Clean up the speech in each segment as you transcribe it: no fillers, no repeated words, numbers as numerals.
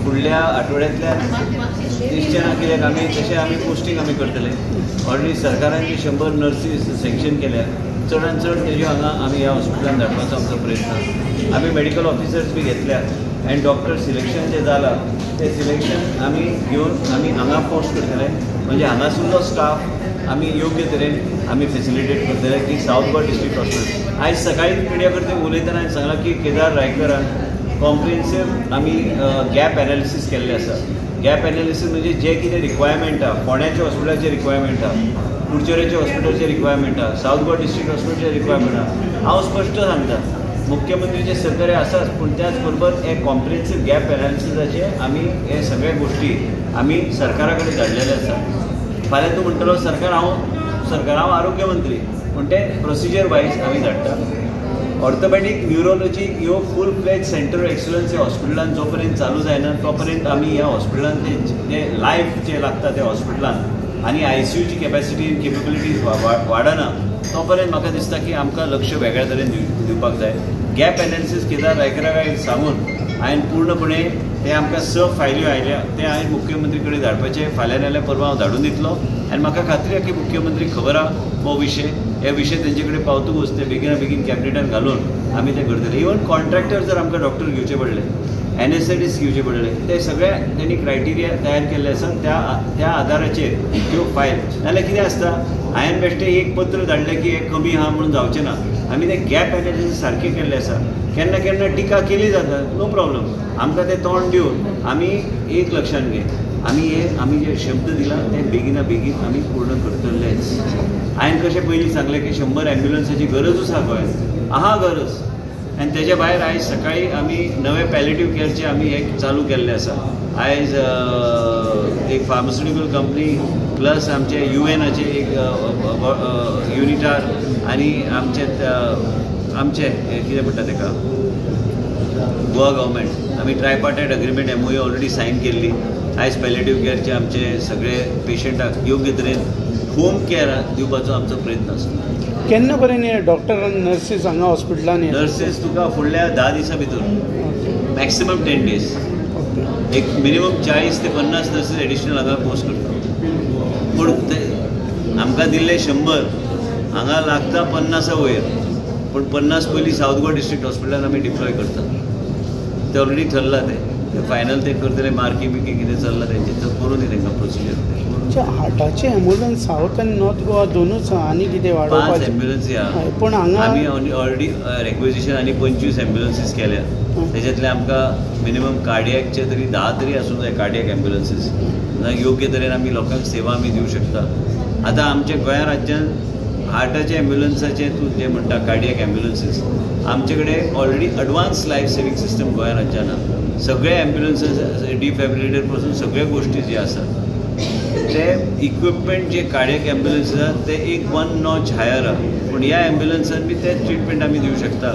फुडल्या आठवड्यांतल्यान दिसचें ना, कित्याक आमी तशें आमी पोस्टींग आमी करतले. ऑलरेडी सरकारान जे 100 नर्सीस सँक्शन केल्या, चडान चड तेज्यो हांगा आमी ह्या हॉस्पिटलान धाडपाचो आमचो प्रयत्न. आमी मेडिकल ऑफिसर्स बी घेतल्या आनी डॉक्टर सिलेक्शन जें जालां तें सिलेक्शन आमी घेवन आमी हांगा पोस्ट करतले. म्हणजे हांगासरलो स्टाफ आमी योग्य तरेन आमी फेसिलिटेट करतले की सावथ गोवा डिस्ट्रिक्ट हॉस्पिटल. आयज सकाळी मिडिया कडेन उलयतना हांवें सांगलां की केदार रायकरान कॉम्प्रिहेन्सीव आमी गॅप एनालिसीस केल्लें आसा. गॅप एनालिसीस म्हणजे जे कितें रिक्वायरमेंट आहा, फोंड्याच्या हॉस्पिटलाचें रिक्वायरमेंट आहा, कुडचड्याच्या हॉस्पिटलाचें रिक्वायरमेंट आहा, सावथ गोवा डिस्ट्रिक्ट हॉस्पिटलाचें रिक्वायरमेंट आहा. हांव स्पश्ट सांगता, मुख्यमंत्रीचे सहकार्य आसाच, पूण त्याच बरोबर हे कॉम्प्रिहेन्सीव गॅप एनालिसिसाचे आमी हे सगळे गोश्टी आमी सरकारा कडेन धाडलेले आसा. फाल्यां तूं म्हणटलो सरकार, हांव सरकार, हांव आरोग्य मंत्री, पूण ते प्रोसिजर वायज आमी धाडटा. ऑर्थोपॅडीक न्युरोलॉजी ह्यो full fledge centre of excellence ह्या हॉस्पिटलान जो पर्यंत चालू जायना तो पर्यंत आमी ह्या हॉस्पिटलान ते लायफ जे लागता त्या हॉस्पिटलान आनी आयसीयूची कॅपॅसिटी आनी केपेबिलिटीज वाडना तो पर्यंत म्हाका दिसता की आमकां लक्ष वेगळ्या तरेन दिवपाक जाय. गॅप एनालिसीस केदार रायकराक सांगून हांवें पूर्णपणे ते आमकां 6 फायल्यो आयल्या ते हांवें मुख्यमंत्री कडेन धाडपाचे. फाल्यां नाल्यार परवां हांव धाडून दितलो आनी म्हाका खात्री आसा की मुख्यमंत्री खबर आहा हो विशय, हे विशय तेंचे कडेन पावतकूच ते बेगिना बेगीन कॅबिनेटान घालून आमी ते करतले. इवन कॉन्ट्रॅक्टर जर आमकां डॉक्टर घेवचे पडले, एनेस्थेटिस्ट घेवचे पडले, ते सगळे तेणी क्रायटेरिया तयार केल्ले आसा, त्या आदाराचेर त्यो फायल. नाल्यार कितें आसता, हांवें बेश्टें एक पत्र धाडलें की हें कमी आहा म्हणून जावचें ना. आमी ते गॅप एनालिसीस सारकें केल्लें आसा. केन्ना केन्ना टिका केली जाता, नो प्रॉब्लम, आमकां तें तोंड दिवन आमी एक लक्षांत घे, आमी हे आमी जे शब्द दिला ते बेगिना बेगीन आमी पूर्ण करतलेच. हांवें कशें पयलीं सांगलें की 100 एम्ब्युलन्साची गरजूच आहा गोंयांत, आहा गरज. आनी तेज्या भायर आयज सकाळी आमी नवे पॅलेटीव केअरचे आमी एक चालू केल्लें आसा. आयज एक फार्मास्युटिकल कंपनी प्लस आमचे युएनाचे एक युनिटार आनी आमचे आमचे कितें म्हणटा तेका गोवा गव्हर्मेंट, आमी tripartite agreement MOU already sign केल्ली. आयज पॅलेटीव केअरचे आमचे सगळे पेशंटाक योग्य तरेन होम केअर दिवपाचो आमचो प्रयत्न आसता. केन्ना पर्यंत हे डॉक्टर आनी नर्सीस हांगा हॉस्पिटलान? नर्सीस तुका फुडल्या 10 दिसां भितर, मॅक्सिमम 10 डेज, एक मिनिमम 40 ते 50 नर्सीस एडिशनल हांगा पोस्ट करता. पूण ते आमकां दिल्ले 100 हांगा लागता 50 वयर, पूण 50 पयलीं सावथ गोवा डिस्ट्रिक्ट हॉस्पिटलान आमी डिप्लॉय करता. ते ऑलरेडी ठरलां, ते फायनल ते करतले, मार्किंग बिर्किंग कितें चल्लां तेंचें तर करून दी तांकां प्रोसिजर. हार्टाचे एम्बुलन्स सावथ आनी नॉर्थ गोवा दोनूच आनी कितें वाडोवपाचें? 5 एम्ब्युलन्सी आहा, पूण हांगा आमी ऑलरेडी रेक्विजिशन आनी 25 एम्ब्युलन्सीस केल्या. तेच्यातले आमकां मिनिमम कार्डियकचे तरी 10 तरी आसूंक जाय कार्डियक एम्ब्युलन्सीस, योग्य तरेन आमी लोकांक सेवा आमी दिवं शकता. आतां आमच्या गोंया राज्यान हार्टाचे एम्ब्युलन्साचे तूं जें म्हणटा कार्डियक एम्ब्युलन्सीस, आमचे कडेन already advance life saving system गोंया राज्यान आहा. सगळे एम्ब्युलन्सीस डिफॅब्रिलेटर पासून सगळे गोश्टी जे आसात ते इक्विपमेंट जे कार्डियक एम्ब्युलन्स आसा ते एक 1 नॉच हायर आहा. पूण ह्या एम्ब्युलन्सान बी तेच ट्रिटमेंट आमी दिवं शकता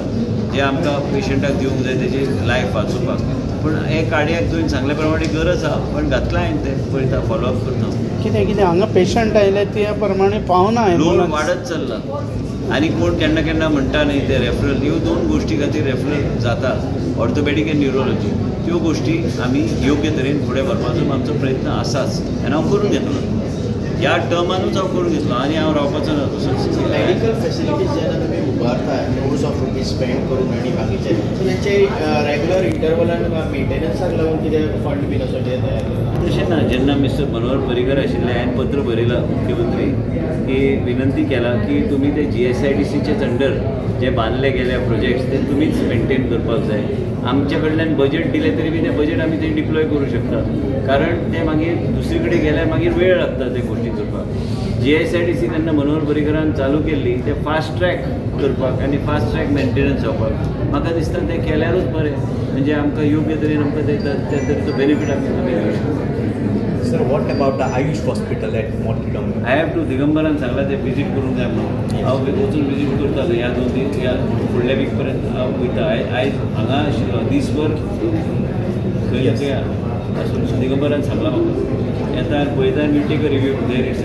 जे आमकां पेशंटाक दिवंक जाय तेजी लायफ वाचोवपाक. पूण हे कार्डियक तुवें सांगल्या प्रमाणे गरज आहा, पण घातलां हांवें तें पळयता, फॉलोअप करता. कितें कितें हांगा पेशंट आयले त्या प्रमाणे पावना, लोड वाडत चल्ला आनी कोण केन्ना केन्ना म्हणटा न्ही ते रेफरल, ह्यो 2 गोश्टी खातीर रेफरल जाता, ऑर्थोपॅडीक आनी न्युरोलॉजी. त्यो गोश्टी आमी योग्य तरेन फुडें व्हरपाचो आमचो प्रयत्न आसाच आनी हांव करून घेतलो, ह्या टर्मानूच हांव करून घेतलो आनी हांव रावपाचो ना. तसोच मेडिकल फेसिलिटीज जेन्ना तुमी उबारता क्रोर्स ऑफ रुपीज स्पेंड करून आनी बाकीचे, सो तेंचे रेगुलर इंटरवलान मेंटेनन्साक लागून कितें फंड बीन असो कितें तयार केला? तशें ना, जेन्ना मिस्टर मनोहर पर्रीकर आशिल्ले हांवें पत्र बरयलां मुख्यमंत्री की विनंती केला की तुमी ते GSIDCचेच अंडर जे बांदले गेले प्रोजेक्ट्स ते तुमीच मेंटेन करपाक जाय. आमच्या कडल्यान बजेट दिलें तरी बी तें बजेट आमी ते डिप्लॉय करूं शकता, कारण ते मागीर दुसरे कडेन गेल्यार मागीर वेळ लागता ते गोश्टी करपाक. GSIDC तेन्ना मनोहर पर्रीकरान चालू केल्ली ते फास्ट ट्रॅक करपाक आनी फास्ट ट्रॅक मेंटेनन्स जावपाक. म्हाका दिसता तें केल्यारूच बरें, म्हणजे आमकां योग्य तरेन आमकां ते तरेचो बेनिफीट आमी घेवंक शकता. Sir, what about the Ayush hospital at Mort Digambar? I have to दिगंबरान सांगलां तें विजीट करूंक जाय म्हणून. हांव वचून विजीट करता ह्या 2 दीस, ह्या फुडल्या वीक पर्यंत हांव वयता. आयज हांगा आशिल्लो दीसभर खंय खंय आसून दिगंबरान सांगलां म्हाका येता आनी पळयता आनी we'll take a review there it's.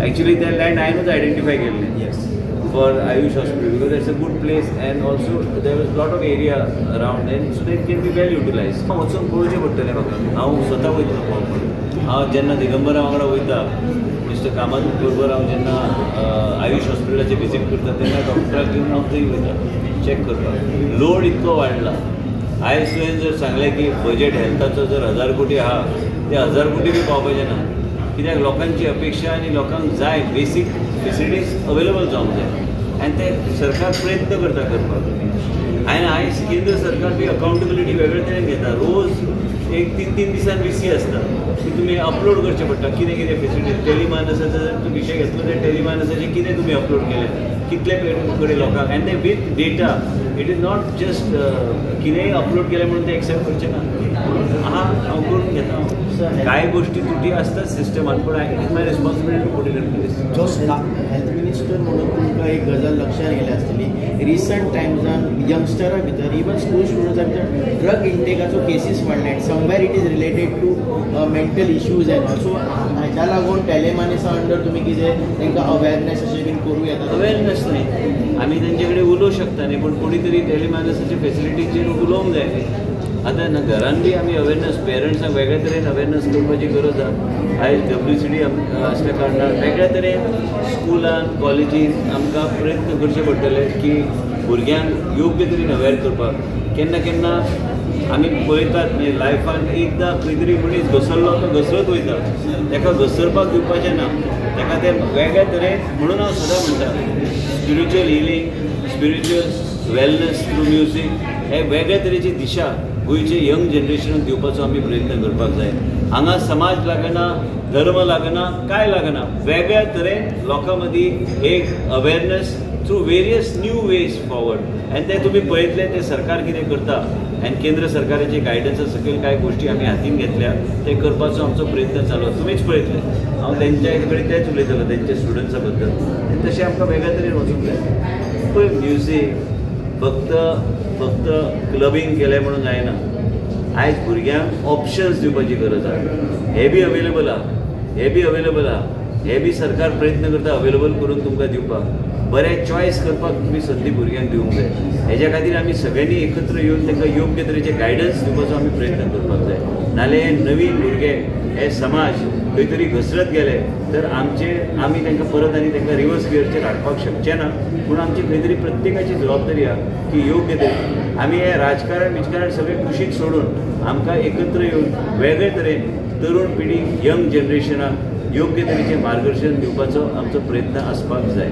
Actually तें लँड हांवेंनूच आयडेंटिफाय केल्लें. येस. for Ayush hospital because it's a good place and also there was lot of area around and so that can be well utilise. वचून पळोवचें पडटलें म्हाका. हांव स्वता वयतलो पळोवपाक. हांव जेन्ना दिगंबरा वांगडा वयता, मिस्टर कामत बरोबर हांव जेन्ना आयुष हॉस्पिटलाचेर विजीट करता तेन्ना डॉक्टराक घेवन हांव थंय वयता चॅक करपाक. लोड इतलो वाडला. आयज तुवें जर सांगलें की बजेट हेल्थाचो जर 1000 कोटी आहा, ते 1000 कोटी बी पावपाचें ना, कित्याक लोकांची अपेक्षा आनी लोकांक जाय बेसीक फेसिलिटीज अवेलेबल जावंक जाय आनी ते सरकार प्रयत्न करता करपाक. आनी आयज केंद्र सरकार बी अकाउंटेबिलिटी वेगळे तरेन घेता. रोज एक 3-3 दिसान VC आसता की तुमी अपलोड करचें पडटा कितें कितें फेसिलिटीज. टेलिमानसाचो जर तूं विशय घेतलो जाल्यार टेलिमानसाचें कितें तुमी अपलोड केलें, कितले कडेन लोकांक, आनी ते with data. It is not just कितेंय अपलोड केलें म्हणून ते एक्सेप्ट करचें ना. म्हणून आहा हांव करून घेता. कांय गोश्टी त्रुटी आसतात सिस्टमान, पूण it is my responsibility to put it in place. जो हेल्थ मिनिस्टर म्हणून तुमकां एक गजाल लक्षात गेल्या आसतली, रिसंट टायम्सान यंगस्टरा भितर इवन स्कूल स्टुडंट्सां भितर ड्रग इंटेकाचो केसीस वाडले and somewhere it is related to mental issues and also हाच्या लागून टेलेमानसा अंडर तुमी कितें तांकां अवेरनेस अशें बीन करूं येता? अवेरनेस न्ही, आमी तेंचे कडेन उलोवंक शकता न्ही, पूण कोणी तरी टेलिमानसाचे फेसिलिटीचेर उलोवंक जाय न्ही. आतां ना घरान बी आमी अवेरनेस पेरंट्सांक वेगळे तरेन अवेरनेस करपाची गरज आसा. आयज WCD आसल्या कारणान वेगळ्या तरेन स्कुलान कॉलेजीन आमकां प्रयत्न करचे पडटले की भुरग्यांक योग्य तरेन अवेर करपाक. केन्ना केन्ना आमी पळयतात न्ही लायफान एकदां खंय तरी मनीस घसरलो तो घसरत वयता, ताका घसरपाक दिवपाचें ना, ताका तें वेगळ्या तरेन. म्हणून हांव सदां म्हणटा spiritual healing, spiritual wellness through music हे वेगळ्या तरेची दिशा गोंयचे यंग जनरेशनाक दिवपाचो आमी प्रयत्न करपाक जाय. हांगा समाज लागना, धर्म लागना, कांय लागना, वेगळ्या तरेन लोकां मदीं एक awareness through various new ways forward. आनी ते तुमी पळयतले ते सरकार कितें करता आनी केंद्र सरकाराचे गायडन्सा सकयल कांय गोश्टी आमी हातीन घेतल्या ते करपाचो आमचो प्रयत्न चालू. तुमीच पळयतले हांव तेंच्या कडेन तेंच उलयतलो तेंच्या स्टुडंट्सा बद्दल. आनी तशें आमकां वेगळ्या तरेन वचूंक जाय. पळय म्युजीक फक्त फक्त क्लबींग केलें म्हणून जायना. आयज भुरग्यांक ऑप्शन्स दिवपाची गरज आसा. हे बी अवेलेबल आहा, हे बी अवेलेबल आहा, हे बी सरकार प्रयत्न करता अवेलेबल करून तुमकां दिवपाक. बरें चॉयस करपाक तुमी संदी भुरग्यांक दिवंक जाय. हेज्या खातीर आमी सगळ्यांनी एकत्र येवन तांकां योग्य तरेचे गायडन्स दिवपाचो आमी प्रयत्न करपाक जाय. नाल्यार हे नवीन भुरगे, हे समाज खंय तरी घसरत गेले तर आमचे आमी तांकां परत आनी तांकां रिवर्स गियरचेर हाडपाक शकचे ना. पूण आमची खंय तरी प्रत्येकाची जबाबदारी आहा की योग्य तरेन आमी हे राजकारण बिजकारण सगळें कुशीक सोडून आमकां एकत्र येवन वेगळे तरेन तरुण पिढी, यंग जनरेशनाक योग्य तरेचें मार्गदर्शन दिवपाचो आमचो प्रयत्न आसपाक जाय.